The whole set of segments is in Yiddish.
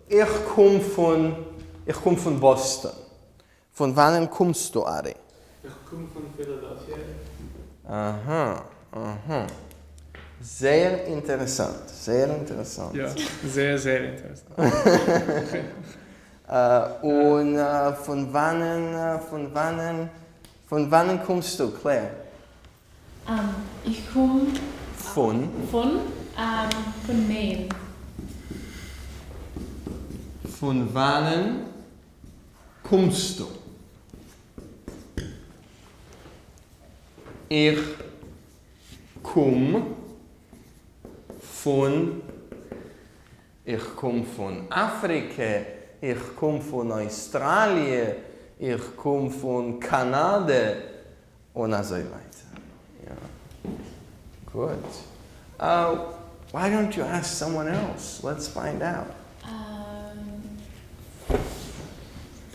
איך קום פון, איך קום פון באסטאן. פון וואנען קומסטו, ארי? איך קום פון פילאדעלפיע. אהא, אהא. זייער אינטערעסאנט, זייער אינטערעסאנט. יא, זייער זייער אינטערעסאנט. און פון וואנען, פון וואנען, פון וואנען קומסטו, קלעיר? איך קום פון? פון? פון מעין. פון וואנען קומסטו? איך קום פון, איך קום פון אפריקע, איך קום פון אויסטראליע, איך קום פון קאנאדע, און אזוי ווייטער. יא. גוט. Why don't you ask someone else? Let's find out.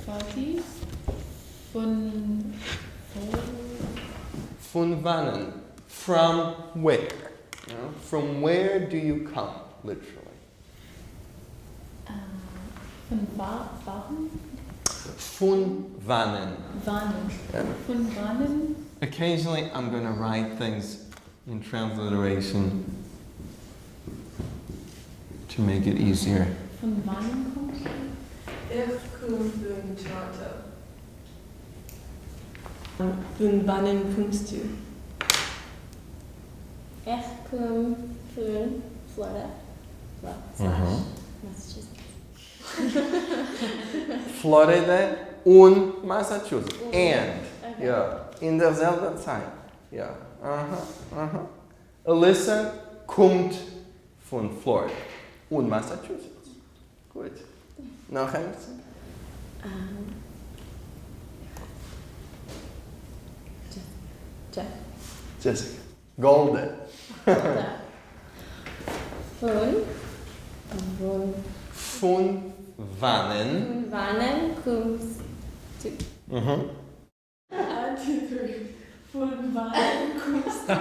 פארטי פון וואו? פון וואנען? From where? From where do you come? Literally. פון וואנען? פון וואנען. וואנען. פון וואנען? Occasionally I'm gonna write things in transliteration to make it easier. פון וואנען קומסטו? איך קום פון טאראנטא. פון וואנען קומסטו? איך קום פון פלארידע slash מאסאטשוסעטס. פלארידע און מאסאטשוסעטס. And. יא. אין דער זעלבער צייט. יא. אהא. אהא. אליסא קומט פון פלארידע און מאסאטשוסעטס. גוט. נאך עמיצער? דזשעסיקע. גאלדע. פון וואו? פון וואנען? פון וואנען קומסטו? One two three. פון וואנען קומסטו?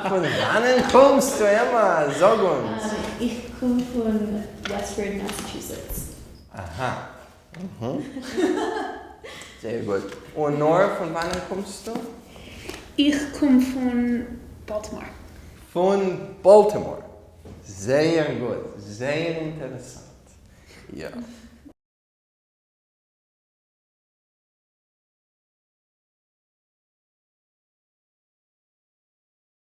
פון וואנען קומסטו, עמא? זאג אונז. איך קום פון וועסטפארד מאסאטשוסעטס. אהא. זייער גוט. און נארא, פון וואנען קומסטו? איך קום פון באלטימאר. פון באלטימאר. זייער גוט. זייער אינטערעסאנט. יא.